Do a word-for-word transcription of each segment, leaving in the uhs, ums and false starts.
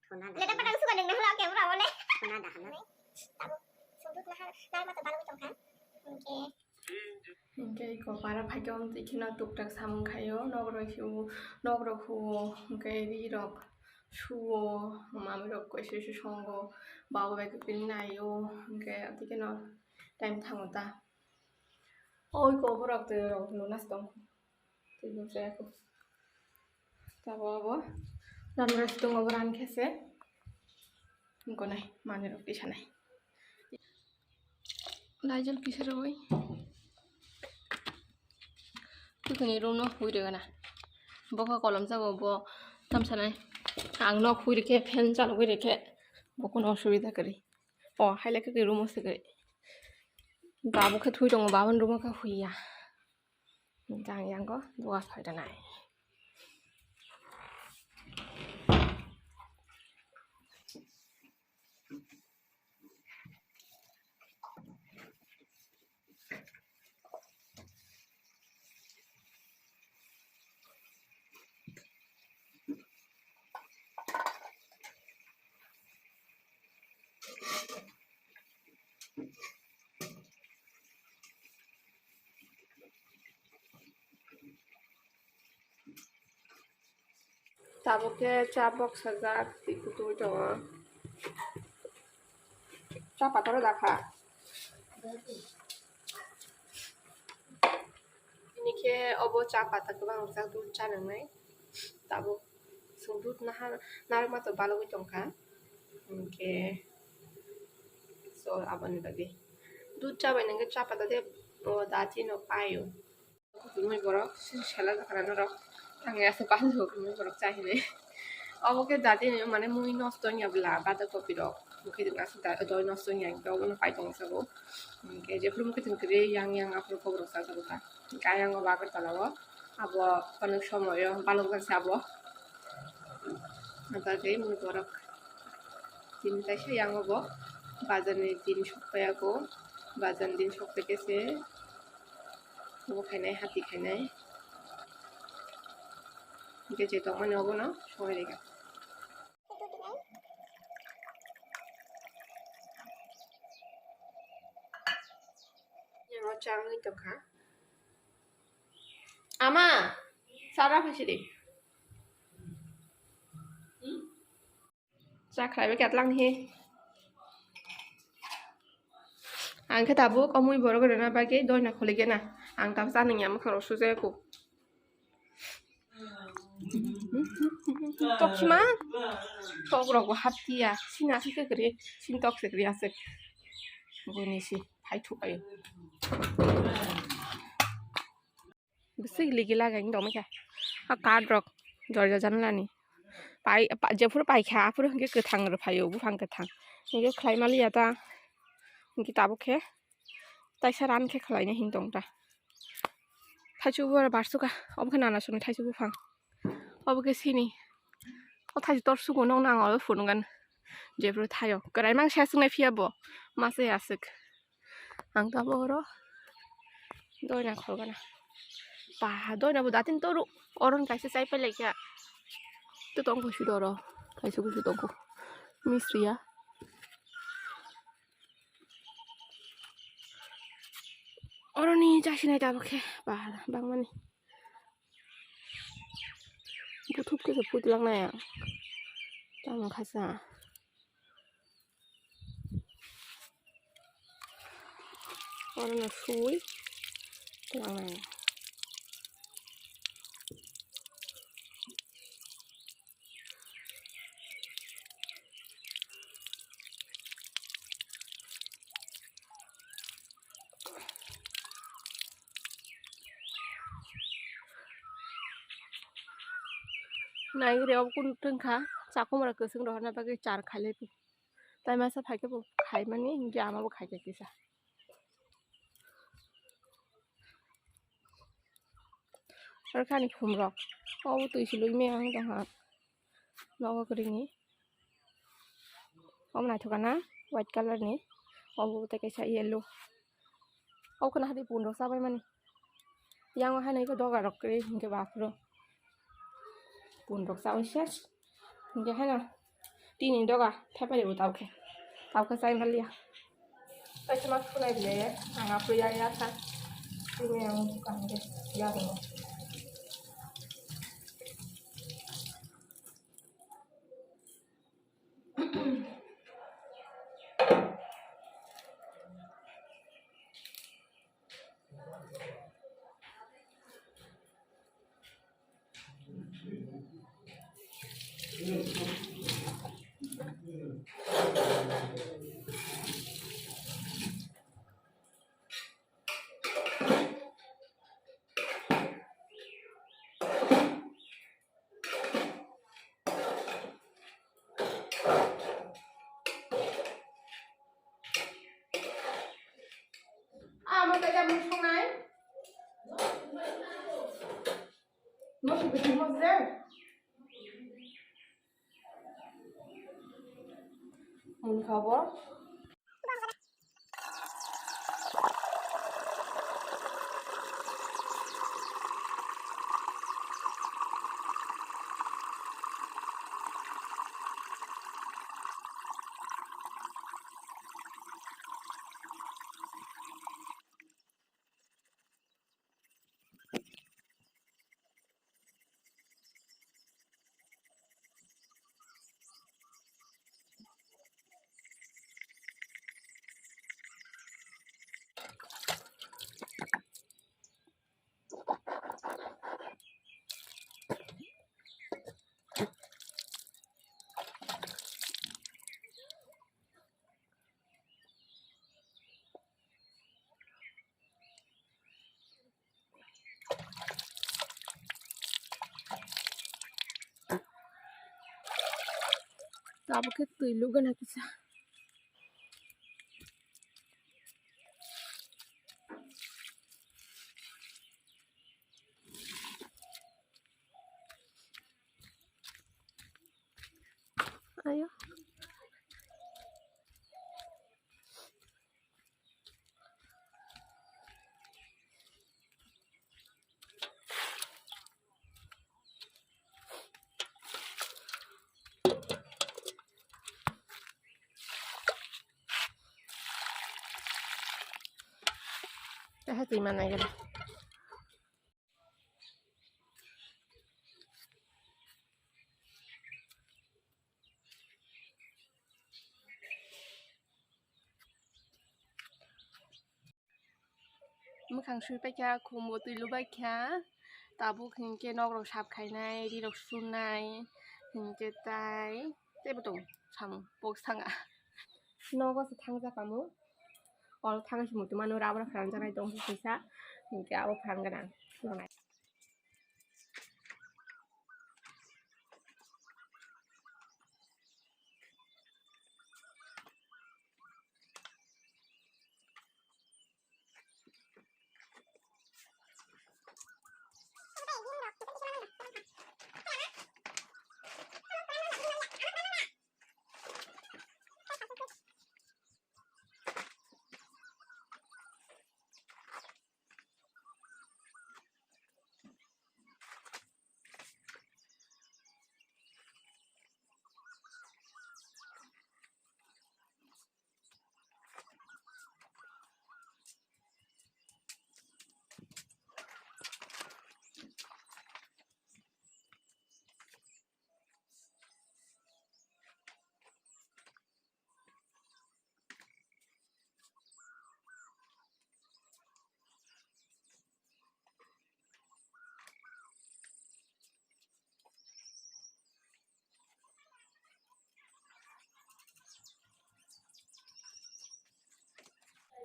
Leta patang suka deng nahla ke ura ole. Tabuk sudut nahar, nahar mata balwi tongkha. Hingke. Hingke iko para phaikhe om twi kheno tuktak samung khaio, nok rok huo, nok rok huo, hingke ri rok suo, mami rok kaisa kaisa songo, babo bai khe pini naio, hingke twi kheno time thango ta. Oi ko borok twi rok luna se tong. Twi bo se ko. Tabo abo. Ram ras tong abo ran khe se. Ko nai mani rok twi sanai. Laijol kisa rwi. Tukuni room no hui rega na. Boka kolom jago bo tam sanai. Ang nok hui rikhe fan chalugwi rikhe. Bo kono osubida kwrwi. O haile khe room o se kwrwi. Babo khe thui tongo, babo ni room o khe hui ya. Jang yango duga phai rwnai. Tabuk khe cha boksajak, twi kutui tongo. Cha pataro dakha. Bini khe obo cha pata kwbang rijak, dudh cha nangnai. Tabuk chwng dudh nahar, narwkma to balogwi tongkha. Hinkhe so aboni bagwi dudh cha bai nangkhe cha pata de o dati no paio. Mui borok sini sela jakana norok tangya se banjo mui borok chahine. Obo khe dati ni mane mui nosto wngya bwla bada kopi rok. Mui khe aswk doi nosto wngya hinkhe obono pai tongo sabo. Hinkhe jephuru mui khe tong kwrwi yang yang aphuru koborok chajago ta. Hinkhe ayang o Agartala o abo onek somoyo balok jak se abo. Abo bagwi mui borok tini kaisa yang o bo bazar ni din sok paiyago. Bazar ni din sok paikhe se. Obo khainai, hati khainai. Hingke je tongmani obono songwi rega. Yang o changwi tongkha. Ama, sara phaisidi. Cha khlaibai katlang he. Ang khe tabuk o mui borok rwna bagwi doina kholi gena. Ang tabuk cha nungya mwkhang rok sujaya kuk. Tok sima. Tok rok bo haptiya. Sina se kwrwi. Sin tok se kwrwi aswk. Boni si phai thukayo. Bisik ligi lagai tongmai kha. A card rok jorja janlani. Pai, pa, jephuru paikha, aphuru hwnkhe kwthang rwphaio, buphang kwthang. Hwnkhe khlai maliya ta. Hwnkhe tabuk khe taisa ran khe khlaina hin tong ta. Thaichuk bo aro barsukha, obo khe nana songni thaichuk buphang. Obo khe sini. O thaichuk tor sugo nokno ang obo phunukgani. Jephuru thaio. Kwrai mangsa swknai phiya bo. Masa ya aswk. Ang tabuk oro doina kholgana. Ba, doina bo datin toru. Oron kaisa chai pai laikha. To tong kusu doro. Kaisa kusu tongkho. Misri ya. Oroni chasinai tabuk khe. Ba, bangmani. Buthup khe se phuitlak nai ang. Tamo khasa. Oro no sui twlang nai. Nai re, obo kunu tungkha, chakhumra kwchwng rohorna bagwi char khailai. Tai masa phaikhe bo khaimani, hinkhe ama bo khaikha kisa. Oro khe ani khumrok. Obo twi siloi maya wng tongha. Nogo kwrwini. Omo naithok kana white colour ni. Obo tei kaisa yellow. Obo kheno hati pun rok chabai mani. Yang o haino iko doga rok kwrwi hinkhe baphuru. Pun rok chabai ses. Hinkhe haino Tini doga thepari bo tau khe. Tau khe chai maliya. Kaisa ma khulai bile ang apri ya ya kha. Tini ang kang de ya ro. Amo tei mung songnai. Mung songnai mung je. Mung khabo. Tabuk khe twi lugana kisa. Ayo. Tei hai twi manai gana. Mwkhang sui paikha, khumbo twi lubaikha, tabuk hinkhe nokrok sap khainai, rirok surnai, hinkhe tai teibo tong samung bok sanga. Nogo se thangjak kamu, oro thangwi se muitu mano, abo rok phrang jaknai tongsa sisa, hinkhe abo phrang gana.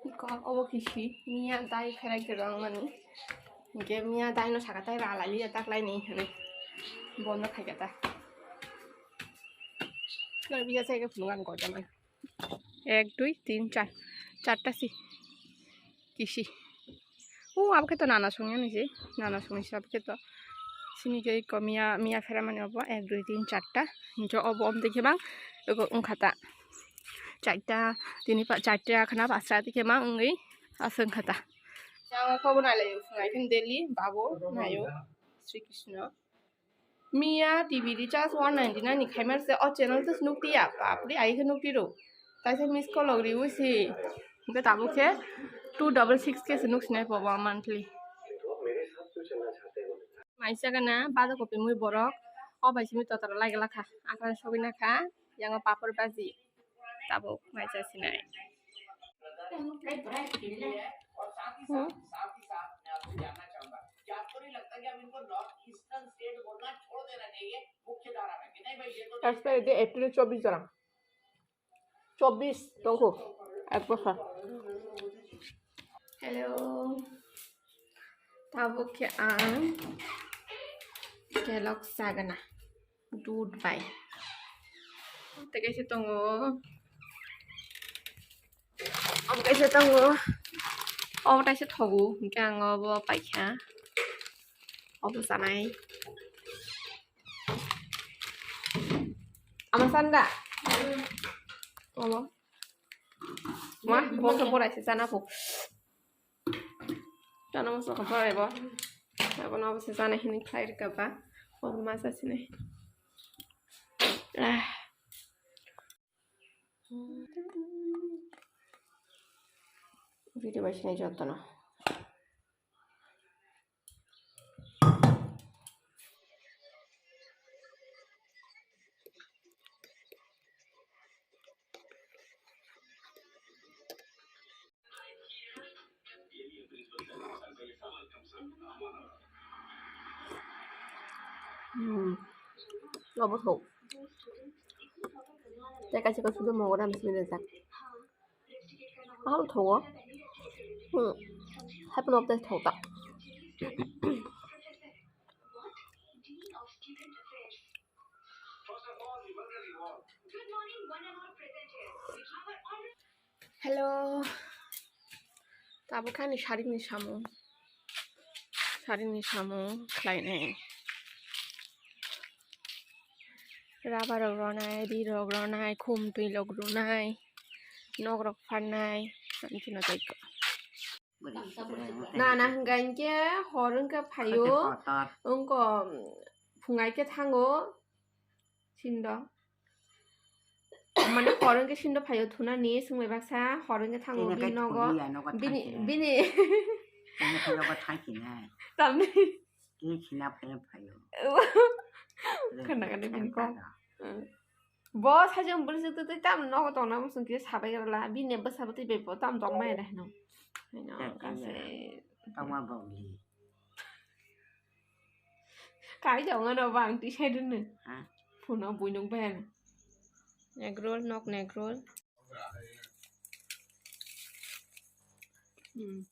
Iko obo kisi miya dai khailai kwrwng mani. Hinkhe miya dai no saka tai ralai liya taklai ni hinwi bondo khaikha ta. Kar biya sai khe phunukgo ang koita mani. Ek, dui, tin, char. Charta si. Kisi. O, abo khe to nana songya ni se. Nana songni se abo khe to. Sini khe iko miya, miya phera mani obo. Ek, dui, tin, charta. Hinkhe obo om dekhe bang. Ego wngkha ta. Charta, tini pa, charta khna pasra dekhe bang wngwi aswk wngkha ta. Yang kobo nai lai phunai khe Delhi, babo nayo. Sri Krishna. Miya T V recharge one ninety nine ni khaimar se o channel se nuk tiya, bapre, ai khe nuk tiro. Taisa miss call log riwi si. Hingke tabuk khe two double six khe se nuk sinai po ba monthly. Maisa gana bada kopi mui borok. O bai simi totara lai gala kha. Akran sogwi na kha. Yango papor baji. Tabuk maisa sinai. Hmm? Expiry date April chobbish jora. Chobbish tongkho. Ek bosor. Hello. Tabuk khe ang Kellogg's sagana. Dud bai. Tei kaisa tongo. Obo kaisa tongo. Obo kaisa thogo. Hingke ang obo paikha. Obo chanai. Ama sanda. Obo. Ma, bo khe borai se chana kho. Chana mosla kho borai bo. Abono obo se chana hini khlai rwkha ba. Obo ma cha sinai. Ah. Video bai sinai jotono. Hmm. Obo thok. Tei kaisa kaisa sudo mogo ram sini rijak. Ahal thogo. Hmm. Hai pono tei thok ta. Hello. Tabuk ani sarini samung. Sarini samung khlainai. Rubber rok ronai, ri rok ronai, khum twi rok runai, nok rok pharnai, ang chino tei kha. Na, na, hingka hingke hor wngkha phaio, wngkha phungai khe thango, sindo. Mane hor wngkhe sindo phaio thunani, swngbai baksa, hor wngkhe thango, bini nogo, bini, bini. Tamni. Tini khina phai phaio. Khana khana bini kok. Bo sajang bwrwi se twi twi tam nogo tongna muchung khe sabai rwla. Bini bwsa bwtwi bai bo tam tong mai rw hino. Hino kase. Tongma bogli. Kai tong ano bang twi sai rwno. Ha? Phuno buinung bai ano. Egg roll, nok egg roll. Hmm.